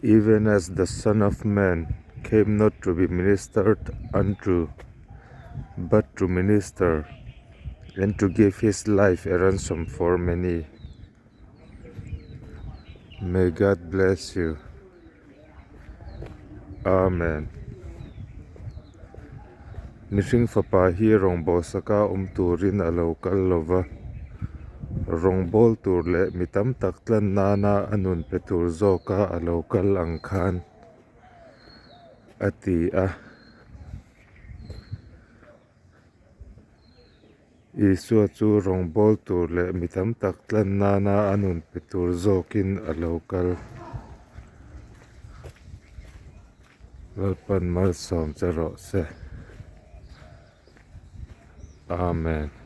Even as the Son of Man came not to be ministered unto, but to minister, and to give his life a ransom for many. May God bless you. Amen. Mihring fapa hi rawngbawlsaka awm turin a lo kal lo va, rawngbâwl tur leh mi tam tak tlan nana a nun pe tur zawka a lo kal ang khan a ti a. Isua chu rawngbâwl tur leh mi tam tak tlan nana a nun pe tur zawkin a lo kal. Lalpan malsawm che rawh se. Amen.